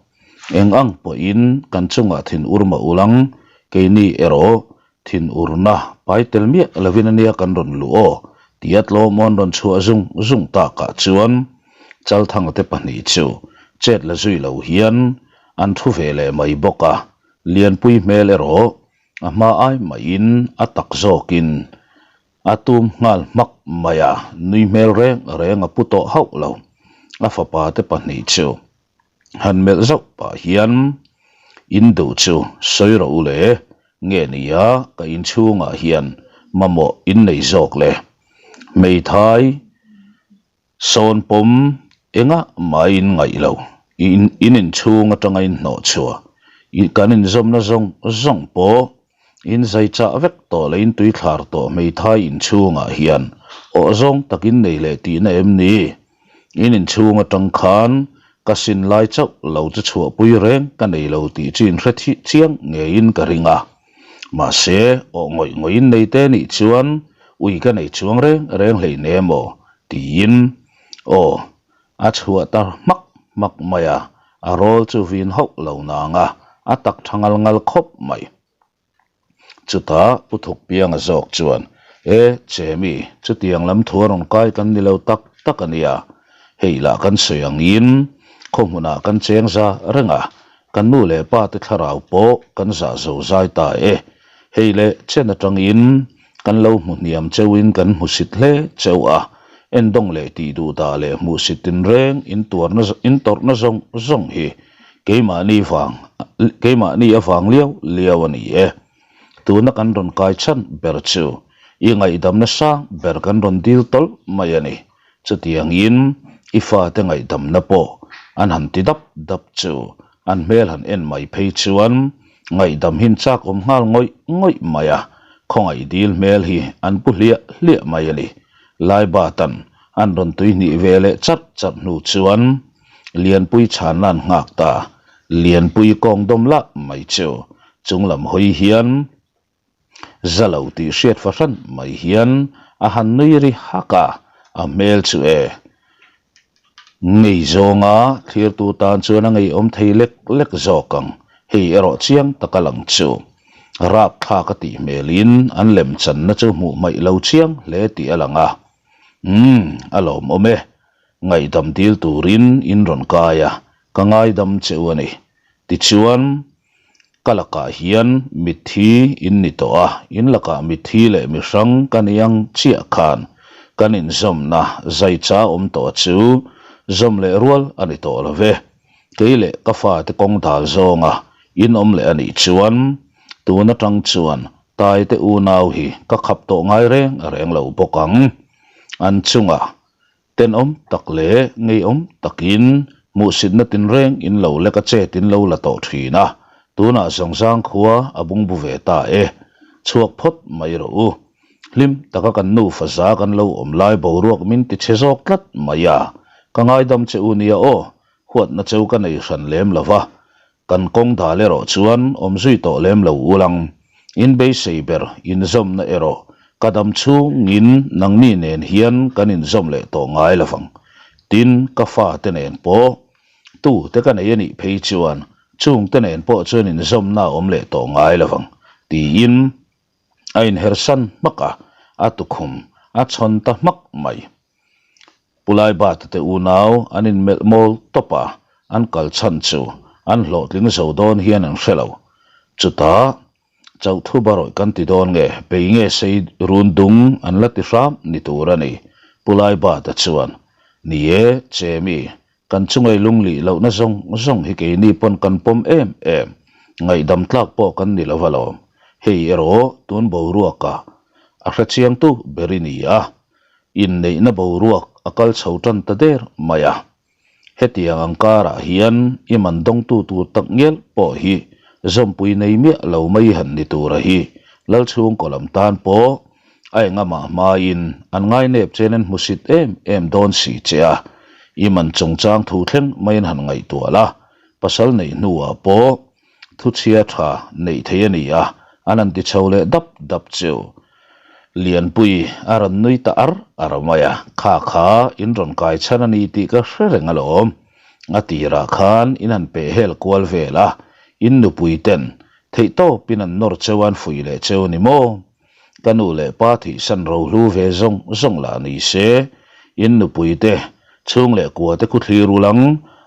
[SPEAKER 1] Eng ang pawhin kan chungah thin ur mah ulang, keini erawh thin urna pai tel miah lovin a nia kan rawn luh aw, tia tlawmawn rawn chhuah zung zung takah chuan Chalthanga te pahnih chu chet la zui lo hian an thu ve leh mai bawk a, Lianpui hmel erawh a hma ai mahin a tak zawkin A tum nghal hmak mai a, nui hmel reng reng a pu tawh hauh lo. A fapa te pahnih chu han melh zauh pah hian, In duh chu sawi rawh u le, nge nia ka inchhungah hian mamawh in nei zawk le. Hmeithai sawn pawm engah mah in ngaih lo, in inchhung atanga in hnawh chhuah, kan inzawmna zawng zawng pawh In zai chah vek tawh leh in tui thlar tawh hmeithai inchhungah hian awh zawng tak in nei leh tihna em ni? In inchhung atang khan ka sin lai chauh lo chu chhuahpui reng ka nei lo tih chu in hre chiang ngeiin ka ring a. Mahse, awh ngawih ngawih in nei te nih chuan ui ka nei chuang reng reng hleinem aw tiin aw A chhuah ta hmak hmak mai a, a rawl chu vin hauh lo nang a, a tak tha ngal ngal khawp mai. Chutah Pu Thukpianga zawk chuan, E, Chemi, chutiang lam thu a rawn kai kan ni lo tak tak a nia. Hei lah kan sawi angin khaw hmunah kan cheng za reng a, kan nu leh pa te thlarau pawh kan zah zo zai ta e. Hei leh chen atangin Kan lo hmu hniam cheuhin kan hmusit hle cheu a, endawng leh tih duh dah leh hmuhsit tinreng intuarna intawrhna zawng zawng hi keimahni vang keimahni avang liau liau a ni e. Tuna kan rawn kai chhan ber chu i ngaihdamna sang ber kan rawn dil tawlh mai a ni. Chutiangin i fate ngaihdamna pawh an han ti dap dap chu An hmel han en mai phei chuan ngaihdam hin chak awm nghal ngawih ngawih mai a, khawngaih dil hmel hi an pu hliah hliah mai a ni. Laibatan An rawn tuihnih ve leh charh charh hnu chuan Lianpui chhanna an nghak ta. Lianpui kawng dawm lah mai chu chunglam hawi hian za lo tih hriat fahran mai hian a han nui ri hak a, a hmel chu e. Ngei zawnga thlirtu tan chuan a ngeiawm thei lek lek zawk ang, hei erawh chiang taka lang chu. Rapthlak a tih hmelin an lemchanna chu hmuh hmaih lo chiang hle tih a lang a. Umm, a lawmawm e. Ngaihdam dil turin in rawn kai a, ka ngaidam che u a ni. Tichuan, Ka lakah hian mitthi in ni tawh a, in lakah mitthi leh mihrang ka ni ang chiah khan kan inzawmna zaicha awm tawh chu zawm leh rual a ni tawh lo ve. Kei leh ka fate kawng dal zawnga in awm leh a nih chuan tun atang chuan Taite unau hi ka khap tawh ngai reng reng lo bawk ang. An chungah Tenawm tak leh ngeiawm takin hmuhsitna tinreng in lo lek a chet in lo la tawh thin a, tunah Zawngzang khua a bungbu ve ta e. Chhuak phawt mai rawh u. Hlim taka kan nufa za kan lo awm lai boruak min ti chhe zawk tlat mai a, ka ngaidam che u nia aw, huatna cheu ka nei hran lem lo va, Kan kawng dal erawh chuan awm zui tawh lem lo ulang. In beisei ber inzawmna erawh ka dam chhungin nangni nen hian kan inzawm leh tawh ngai lo vang. Tin, ka fate nen pawh tu te ka nei a nih phei chuan chungte nen pawh chuan inzawmna a awm leh tawh ngai lo vang, tiin a inhersan hmak a, a tukhum a chhawn ta hmak mai. Pu Laibata te unau an inmelh mawl tawp a, an kal chhan chu an hlawhtling zo dawn hian an hre lo. Chutah, Chauhthu barawih kan ti dawn nge, bei nge sei run dung an la ti hram ni tur a ni, Pu Laibata chuan, Ni e, Chemi, Kan chungai lunglih lohna zawng zawng hi keini pawn kan pawm em em, ngaihdam tlak pawh kan ni lo alawm. Hei erawh tun boruakah a hrechiangtu ber i ni a, inneihna boruak a kal chho tan ta der mai a. Hetiang ang karah hian i man dawngtu tur tak ngial pawh hi zawmpui nei miah lo mai han ni tura hi Lalchhungkaw lam tan pawh A engamah hmain an ngainep chen an hmusit em em dawn si che a, i man chungchang thu thleng maiin han ngaihtuah la, pasal neih hnuah pawh thuchhia tha neih thei a ni a, an han ti chho leh dap dap chu. Lianpui a rawn nui ta ar ar mai a, Kha kha in rawn kai chhan a ni tih ka hre reng alawm. A tirah khan in han peh hel kual vel a, in nupui ten theihtawpin an nawr cheu a an fuih leh cheu a ni maw? Ka nu leh pa thihsan rohlu ve zawng zawng lah ni se, in nupui te, chhung leh kua te khu thlir ul ang,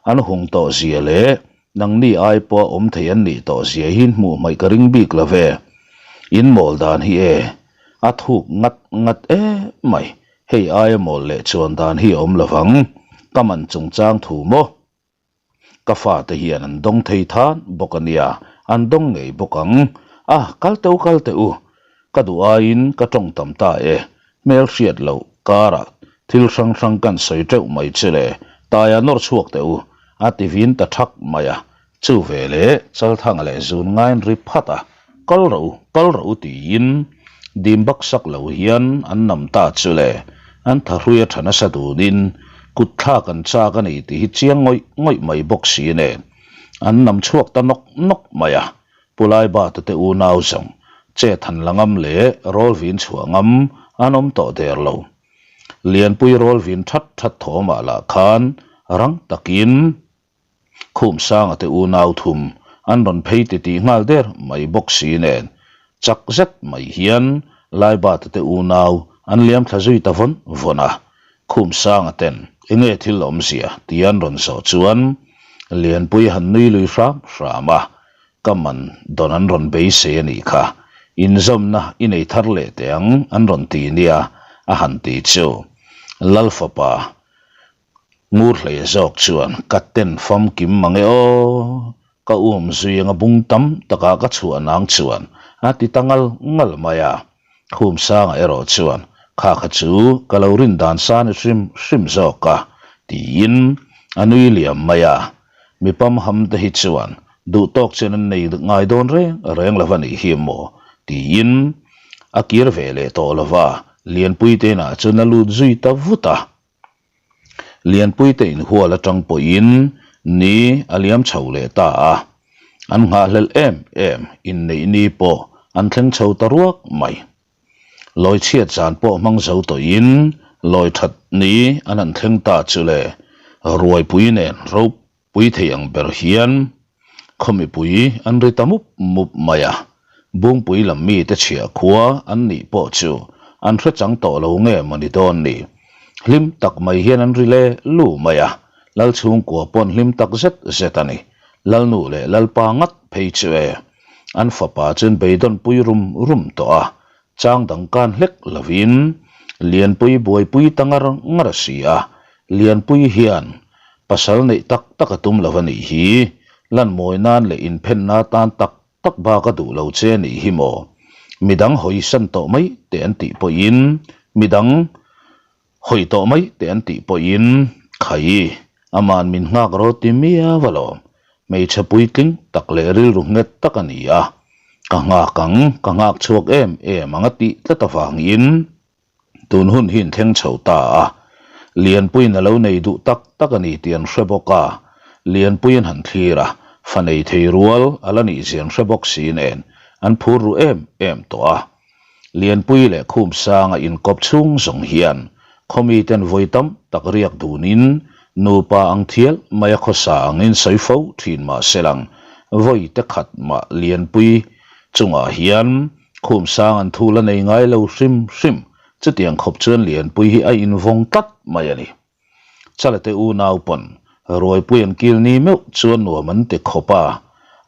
[SPEAKER 1] an hung tawh zia leh nangni ai pawha awm thei an nih tawh zia hi hmuh hmaih ka ring bik lo ve. In mawl dan hi e, a thuk ngat ngat em mai, hei aia mawl leh chuan dan hi a awm lo vang, ka man chungchang thu maw? Ka fate hian an dawng thei than bawk a nia, an dawng ngei bawk ang. A, kal teh u, kal teh u. Ka duh aiin ka tawng tam ta e, hmel hriat loh karah thil hrang hrang kan sawi teuh mai chu le, taia nawr chhuak teh u, a ti vin ta thak mai a. Chu veleh Chalthanga leh Zun ngaiin ri phat a, Kal rawh u, kal rawh u tiin dim bak sak lo hian an nam ta chu le, an thahrui a tha nasa dunin kut thlak an chak a ni tih hi chiang ngawih ngawih mai bawk si nen an nam chhuak ta nawk nawk mai a, Pu Laibata te unau zawng chet han la ngam leh rawl vin chhuah ngam an awm tawh der lo. Lianpui rawl vin that that thawmah lah khan rang takin Khumsanga te unau thum an rawn phei titih nghal der mai bawk si nen chak zet mai hian Laibata te unau an liam thla zui ta vawn vawn a. Khumsanga ten enge thil awmzia tih an rawn zawh chuan Lianpui han nui lui hram hram a, ka man dawn an rawn beisei a nih kha, inzawmna i nei thar leh teh ang an rawn ti nia a han ti chu Lalfapa Ngur hlei zawk chuan ka ten famkim mang e aw, ka um zui anga bung tam takah ka chhuah nang chuan a ti ta ngal ngal mai a. Khumsanga erawh chuan kha kha chu ka lo rin dan sa ni hrim hrim zawk a tiin a nui liam mai a. Mi pamham te hi chuan duh tawk chen an nei ngai dawn reng reng lo a nih hi maw tiin a kir ve leh tawh lo va, Lianpui te inah chuan a lut zui ta vut a. Lianpuite inhual atang pawhin ni a liam chho leh ta a. An nghahhlelh em em inneih ni pawh an thleng chho ta ruak mai. Lawi chhiat zan pawh hmang zo tawhin lawi that ni an han thleng ta chu le, ruaipui nen ropui thei ang ber hian khaw mipui an ri ta mup mup mai a, Bungpui lam mite chhiah khua an nih pawh chu an hre chang tawh lo nge maw ni dawn ni. Hlim tak mai hian an ri le lu mai a, Lalchhungkua pawn hlim tak zet zet a ni. Lalnu leh Lalpa ngat phei chu e. An fapa chuan beidawnpui rum rum tawh a, chang dang kan hlek lovin Lianpui buaipui ta ngar ngar a si a, Lianpui hian pasal neih tak tak a tum lo a nih hi, lanmawi nan leh inphenna atan tak tak bak a duh lo che a nih hi maw? Midang hawisan tawh mai teh an tih pawhin midang Hawi tawh mai teh an tih pawhin Khai, aman min nghak rawh ti miau alawm. Hmeichhe puitling tak leh rilru nghet tak a ni a. Ka nghak ang, ka nghak chhuak em em ang a tih tlat avangin tun hun hi inthleng chho ta a. Lianpuiin a lo nei duh tak tak a ni tih an hre bawk a. Lianpuiin han thlir a, fa nei thei rual a la nih zia an hre bawk si nen an phur ru em em tawh a. Lianpui leh Khumsanga inkawp chhung zawng hian khawmiten vawi tam tak riak dunin nupa ang thial mai a khawsa angin sawi fo thin mah se lang vawi te khat mah Lianpui chungah hian Khumsang an thu la nei ngai lo hrim hrim chutiang khawp chuan Lianpui hi a invawng tlat mai a ni. Chalate unau pawn Ruaipui an kil ni meuh chuan nuam an ti khawp a,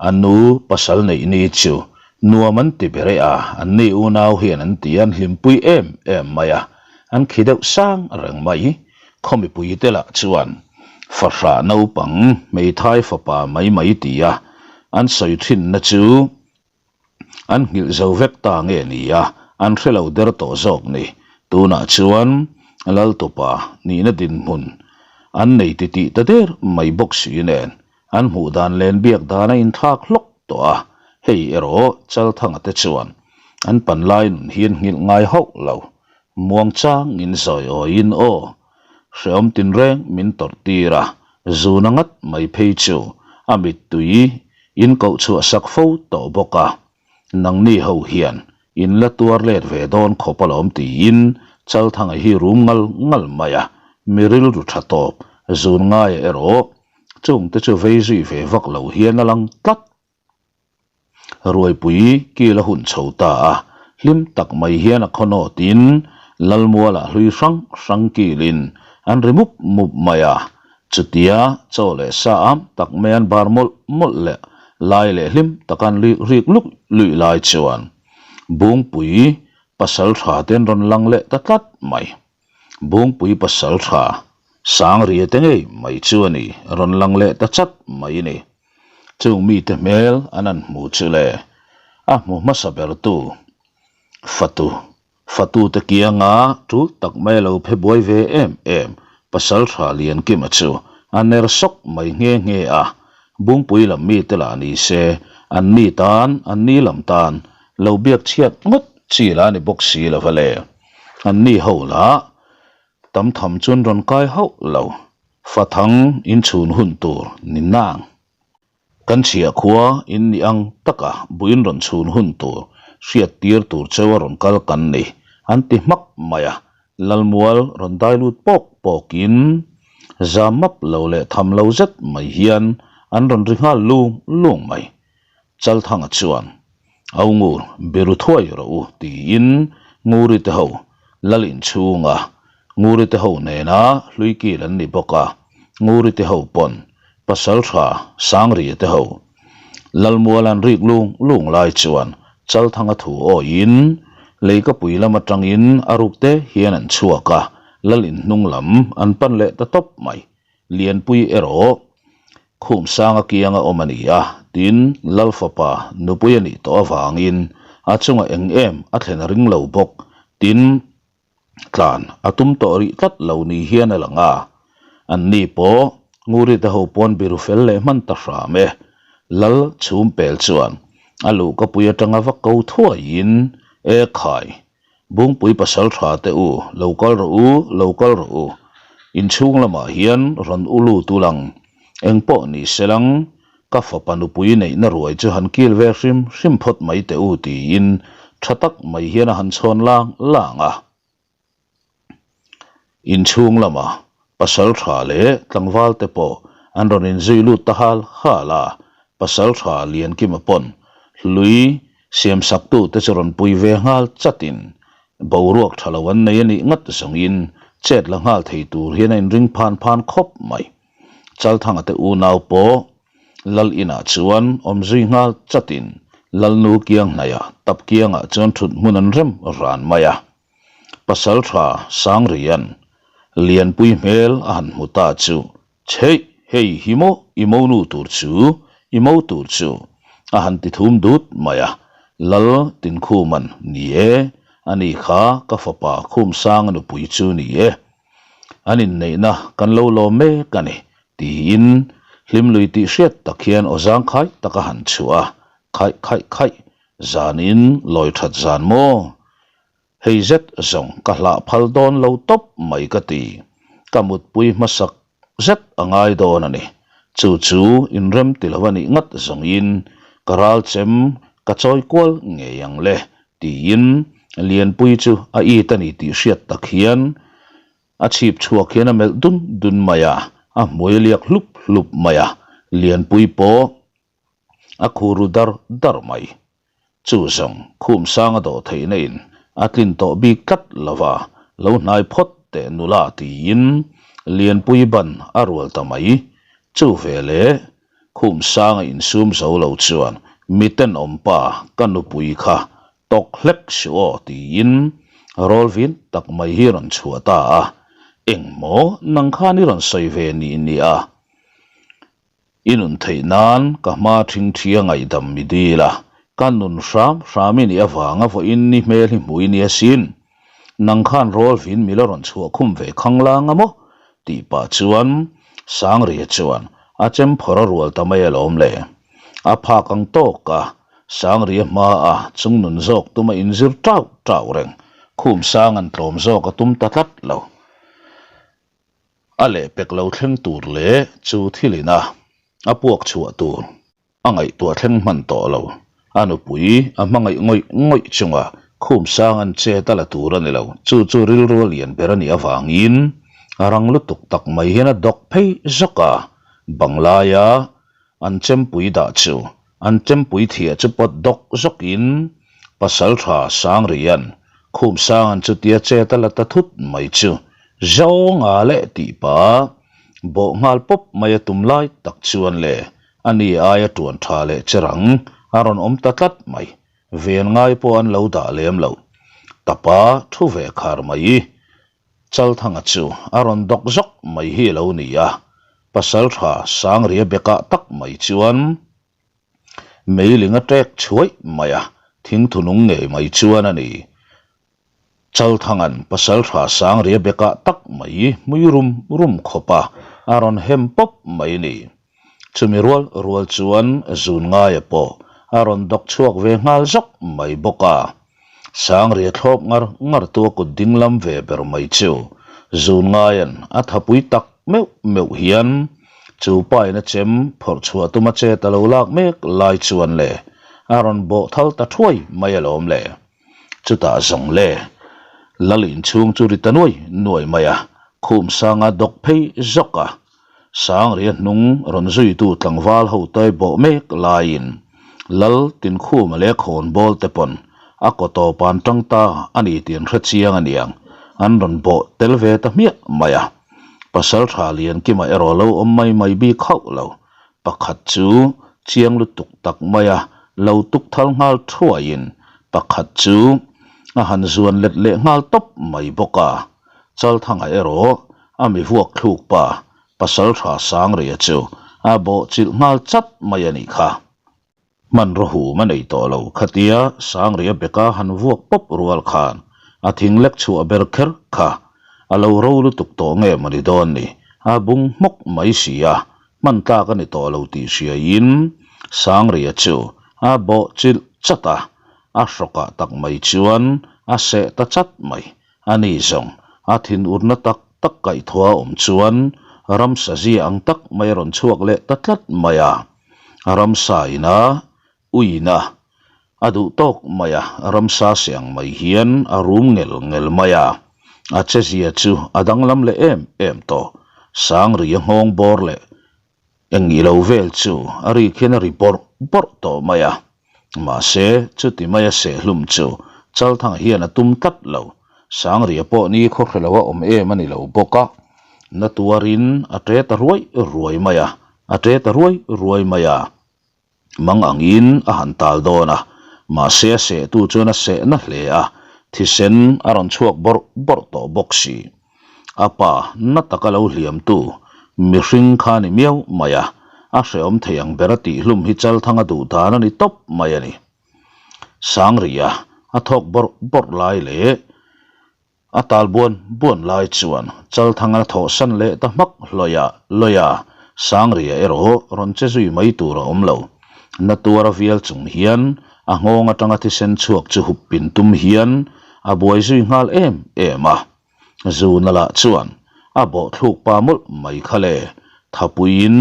[SPEAKER 1] a nu pasal neih ni chu nuam an ti ber e a, an ni unau hian an ti an hlimpui em em mai a, an khi deuh sang reng mai. Khaw mipui te lah chuan fahrah naupang hmeithai fapa mai mai tia an sawi thinna chu An nghilh zo vek ta nge ni a, an hre lo der tawh zawk ni. Tunah chuan Laltupa nihna dinhmun an nei titih ta der mai bawk si nen an hmuh dan len biak dan a inthlak hlawk tawh a, hei erawh Chalthanga te chuan an panlai nun hi an nghilh ngai hauh lo. Muangchangin zawi awiin aw, hrehawm tinreng min tawrh tir a, zuna ngat mai phei chu a mittui in koh chhuah sak fo tawh bawk a, nangni ho hian in la tuar let ve dawn khawp alawm tiin Chalthanga hi rum ngal ngal mai a, mi rilru tha tawp zun ngaia erawh chungte chu vei zui ve vak lo hian a lang tlat. Ruaipui kil a hun chho ta a, hlim tak mai hian a khawnawtin Lalmualah hlui hrang hrang kilin an ri mup mup mai a, chutia chaw leh sa am tak mai an bar mawlh mawlh leh lai leh hlim taka an rik luk luih lai chuan Bungpui pasal tha te an rawn lang leh ta tlat mai. Bungpui pasal tha Sangria te ngei mai chu a ni, rawn lang leh ta chat mai a ni. Chung mite hmel an han hmu chu le, a hmu hmasa bertu fatu, fatute kianga tul tak mai a lo phe buai ve em em pasal tha Liankima chu a ner sawk mai nghe nghe a, Bungpui lam mite lah ni se, an ni tan, an ni lam tan lo biak chhiat ngawt chi lah a ni bawk si lo va le. An ni ho lah tam tham chuan rawn kai hauh lo. Fathang inchhun hun tur ni nang. Kan chhiah khua in ni ang taka buin rawn chhun hun tur hriat tir tur cheu a rawn kal kan ni an ti hmak mai a, Lalmual rawn dai lut pawk pawkin zam map lo leh tham lo zet mai hian an rawn ri nghal lung lung mai. Chalthanga chuan, Au Ngur, biru thuai rawh u, tiin Nguri te ho lal inchhunga Nguri te ho nena hlui kil an ni bawk a, Nguri te ho pawn pasal tha Sangria te ho Lalmual an rik lung lung lai chuan Chalthanga thu awiin Leikapui lam atangin a ruk te hian an chhuak a, lal inhnung lam an pan leh ta tawp mai. Lianpui erawh Khumsanga kianga awm a ni a, tin, Lal fapa nupui a nih tawh avangin a chungah eng em a thlen a ring lo bawk, tin, tlan a tum tawh rih tlat lo ni hian a lang a. Anni pawh Ngurite ho pawn biru fel leh hman ta hram e. Lal Chhumpel chuan a luhkapui atanga va ko thuaiin, E khai, Bungpui pasal tha te u, lo kal rawh u, lo kal rawh u. Inchhung lamah hian rawn u lut ul ang. Eng pawh ni se lang, ka fapa nupui neihna ruai chu han kil ve hrim hrim phawt mai teh u tiin tha tak mai hian a han chhawn lang lang a. Inchhung lama pasal tha leh tlangval te pawh an rawn inzui lut ta hal hal a, pasal tha Liankima pawn hlui siamsaktu te chu rawn pui ve nghal chatin boruak tha lo an nei a nih ngat zawngin chet la nghal thei tur hian a inring phan phan khawp mai. Chalthanga te unau pawh Lal inah chuan awm zui nghal chatin Lalnu kiang hnaihah tap kiangah chuan thut hmun an rem ran mai a. Pasalṭha Sangrian Lianpui hmel a han hmu ta chu, Chheih, hei hi maw i monu tur chu, i mo tur chu, a han ti thum dut mai a. Lal Tinkhuman, Ni e, ani kha ka fapa Khumsanga nupui chu ni e. An inneihna kan lo lawm mek a ni, tiin hlimlui tih hriat tak hian aw zangkhai tak a han chhuah a, Khaih khaih khaih, zanin lawi that zan maw? Hei zet zawng ka hlah phal dawn lo tawp mai ka ti. Ka mutpui hmasak zet a ngai dawn a ni. Chu chu inrem ti lo a nih ngat zawngin ka ral chem ka chawi kual ngei ang le tiin Lianpui chu a it a ni tih hriat tak hian a chhip chhuak hian a melh dun dun mai a, a hmui a liak hlup hlup mai a, Lianpui pawh a khu ru dar dar mai. Chu zawng khum sang a dawh theihna in a tlin tawh bik tlat lo va, lo hnai phawt teh nula tiin Lianpui ban a rual ta mai. Chu veleh khum sang a insum zo lo chuan mi tenawm pa ka nupui kha tawk hlek suh aw tiin rawl vin tak mai hi rawn chhuah ta a, engmaw nang khan i rawn sawi ve ni nia. I nun theih nan ka hma thingthia ngaihdam mi dil a, ka nun hram hram i nih avanga vawiin ni hmel hi hmui nia sin. Nang khan rawl vin mi la rawn chhuah khum ve khang lang a maw? tih pah chuan Sangria chuan a chem phawrh a rual ta mai alawm le. A phak ang tawk a, Sangria hma a chung nun zawk tum a inzir tau tau reng, khum sang an tlawm zawk a tum ta tlat lo. A lehpek lo thleng tur leh chu thil ina a puak chhuah tur a ngaihtuah thleng hman tawh lo. A nupui a hmangaih ngawih ngawih chunga khum sang an chet a la tur a ni lo. Chu chu rilru a lian ber a nih avangin a rang lutuk tak mai hian a dawk phei zawk a, banglaia An chempui dah chu an chempui thiah chu pawt dawk zawkin Pasalṭha Sangrian khum sang an chutia chet a la ta thut mai chu zawnga leh tih pah bawh nghal pawp mai a tum lai tak chuan le a ni aia ṭuan ṭha leh che rang a rawn awm ta tlat mai ven ngai pawh an lo dah lem lo tapa thu ve khar mai. Chalthanga chu a rawn dawk zawk mai hi a lo ni a, Pasalṭha Sangria bekah tak mai chuan meiling a ṭek chhuaih mai a, thingthunung ngei mai chuan a ni. Chalthanga'n Pasalṭha Sangria bekah tak mai hmui rum rum khawp a, a rawn hem pawp mai ni. Chumi rual rual chuan zun ngaia pawh a rawn dawk chhuak ve nghal zawk mai bawk a. Sangria thlawp ngar ngar tu a kut ding lam ve ber mai chu zun ngaian a thapui tak meuh meuh hian chu pain a chem phawrh chhuah tuma chet a lo lak mek lai chuan le a rawn bawh thal ta thuai mai alawm le. Chutah zawng le Lal inchhung chu ri ta nuai nuai mai a, khum sanga dawk phei zawk a. Sangria hnung rawn zuitu tlangval ho tawi bawh mek laiin Lal Tinkhuma leh Khawnbawl te pawn a kaw tawp an tang ta a ni tih an hre chiang a niang, an rawn bawh tel ve ta hmiah mai a. Pasaltha Liankima erawh lo awm mai mai bik hauh lo, pakhat chu chiang lutuk tak maia lo tuk thal nghal thuaiin pakhat chu a han zuan let leh nghal tawp mai bawk a. Chalthanga erawh a mi vuak thluk pa Pasaltha Sangria chu a bawh chilh nghal chat mai a nih kha. Hmanraw hum a nei tawh lo khatia Sangria beka han vuak pawp rual khan a thing lek chhuah ber kher kha a lo ro lutuk tawh nge maw ni dawn ni, a bung hmawk mai si a, hman tlak a ni tawh lo tih hriaiin Sangria chu a bawh chilh chat a, a hrawkah tak mai chuan a seh ta chat mai. A ni zawng, a thinurna tak. tak kaihthawh a awm chuan ramsa zia ang tak mai a rawn chhuak leh ta tlat mai a. Ramsa ina uina a duh tawk mai a, ramsa se ang mai hian a rum ngel ngel mai a. A che zia chu a danglam leh em em tawh. Sangria nghawng bawr leh Eng i lo vel chu a rik hian a ri bawrh bawrh tawh mai a. Mahse, chuti maia sehhlum chu Chalthanga hian a tum tlat lo. Sangria pawh ni khaw hre lo a awm em a ni lo bawk a. Na tuarin a ṭe ta ruai ruai mai a, a ṭe ta ruai ruai mai a. Mang angin a han tal dawn a, mahse a sehtu chuan a seh na hle a, thisen a rawn chhuak bawrh bawrh tawh bawk si. A pa na taka lo hliamtu mihring kha ni miau mai a, a hrehawm thei ang ber a tihhlum hi Chalthanga duh dan a ni tawp mai a ni. Sangria a thawk bawrh bawrh lai leh A tal buan buan lai chuan Chalthanga thawhsan leh ta hmak hlawih a, lawih a, Sangria erawh rawn che zui mai tur a awm lo. Na tuara vial chung hian a nghawng atanga thisen chhuak chu hup pin tum hian a buai zui nghal em em a. Zuna lah chuan a bawh thluk pa mawlh mai kha le, thapuiin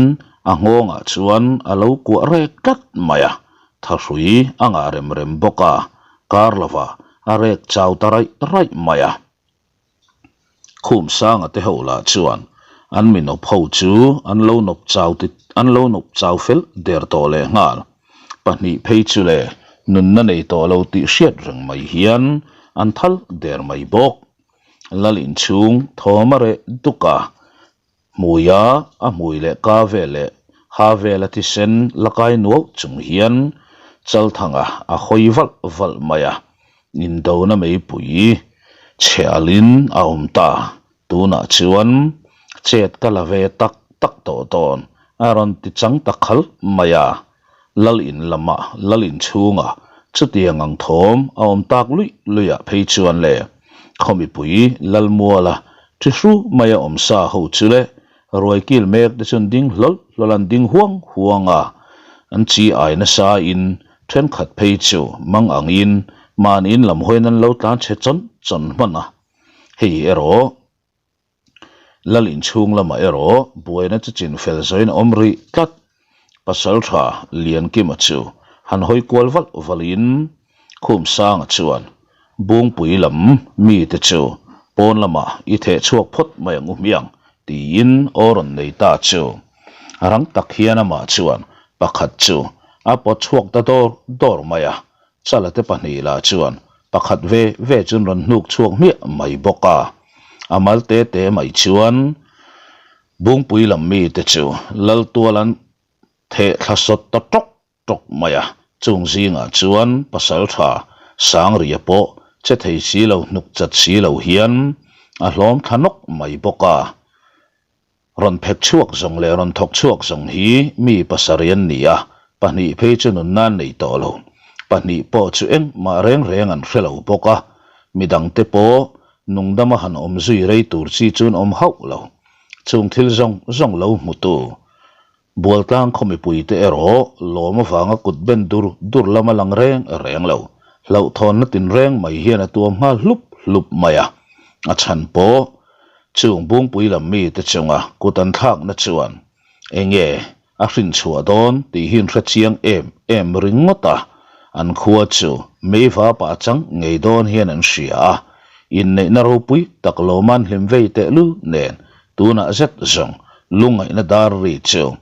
[SPEAKER 1] a nghawngah chuan a lo kuah rek tlat mai a, thahrui a ngah rem rem bawk a, kar lovah a rek chau ta raih raih mai a. Khum sanga te ho lah chuan an mi nawp ho chu an lo nawp chau ti an lo nawp chau fel der tawh leh nghal. Pahnih phei chu le nunna nei tawh lo tih hriat reng mai hian an thal der mai bawk. Lal inchhung thawm a reh duk a, Hmuia a hmui leh ka vel leh ha vela thisen la kai nuau chung hian Chalthanga a hawi valh valh mai a, indona meipui chhe alin a awm ta. Tunah chuan chet ka la ve tak tak tawh dawn a rawn ti chang ta khalh mai a. Lal in lamah lal in chhungah chutiang ang thawm a awm tak luih luihah phei chuan le khaw mipui lal muala thi hru maia awm sa ho chu le ruai kil mek te chuan ding hlawl hlawl an ding huang huang a, an chi ai nasa in thenkhat phei chu mang angin mahni in lam hawiin an lo tlan chhe chawn chawn hman a, hei erawh. Lal inchhung lamah erawh buaina chu chin fel zawin a awm rih tlat. Pasaltha Liankima chu han hawi kual valh valhin Khumsanga chuan Bungpui lam mite chu pawn lamah i theh chhuak phawt mai ang u hmiang tiin aw rawn nei ta chu rang tak hian amah chuan pakhat chu a pawt chhuak ta dawr dawr mai a. Chala te pahnih lah chuan pakhat ve ve chu an rawn hnuk chhuak hmiah mai bawk a, a mal te te mai chuan Bungpui lam mite chu Laltual an theh thla sawt ta tawk tawk mai a, chung zingah chuan Pasaltha Sangria pawh che thei si lo hnuk chat si lo hian a hlawm thla nawk mai bawk a. Rawn phek chhuak zawng leh rawn thawk chhuak zawng hi mi pasarih an ni a, pahnih phei chu nunna an nei tawh lo. Pahnih pawh chu engmah reng reng an hre lo bawk a, midangte pawh nungdama han awm zui rei tur chi chu an awm hauh lo. Chung thil zawng zawng lo hmutu Bualtlang khaw mipuite erawh lawm avanga kut ben dur dur lama lang reng reng lo. Hlauhthawnna tinreng mai hian a tuam nghal hlup hlup mai a. A chhan pawh chung Bungpui lam mite chunga kut an thlakna chuan enge a hrin chhuah dawn tih hi an hre chiang em em ringawt a. An khua chu meiva pah chang ngei dawn hian an hria a. Inneihna ropui tak lawman hlim vei tehlul nen Tunah zet zawng lungngaihna dar ri chu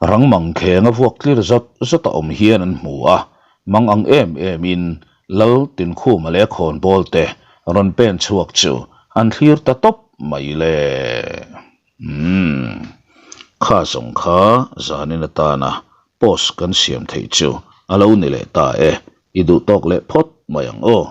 [SPEAKER 1] rang mang kheng a vuak tlir zawt zawt a awm hian an hmu a, mang ang em em in Lal Tinkhuma leh khawnbawl te rawn pen chhuak chu an thlir ta tawp mai le. Umm. Kha zawng kha zanin atana post kan siam theih chu a lo ni leh ta e, i duh tawk leh phawt mai ang aw.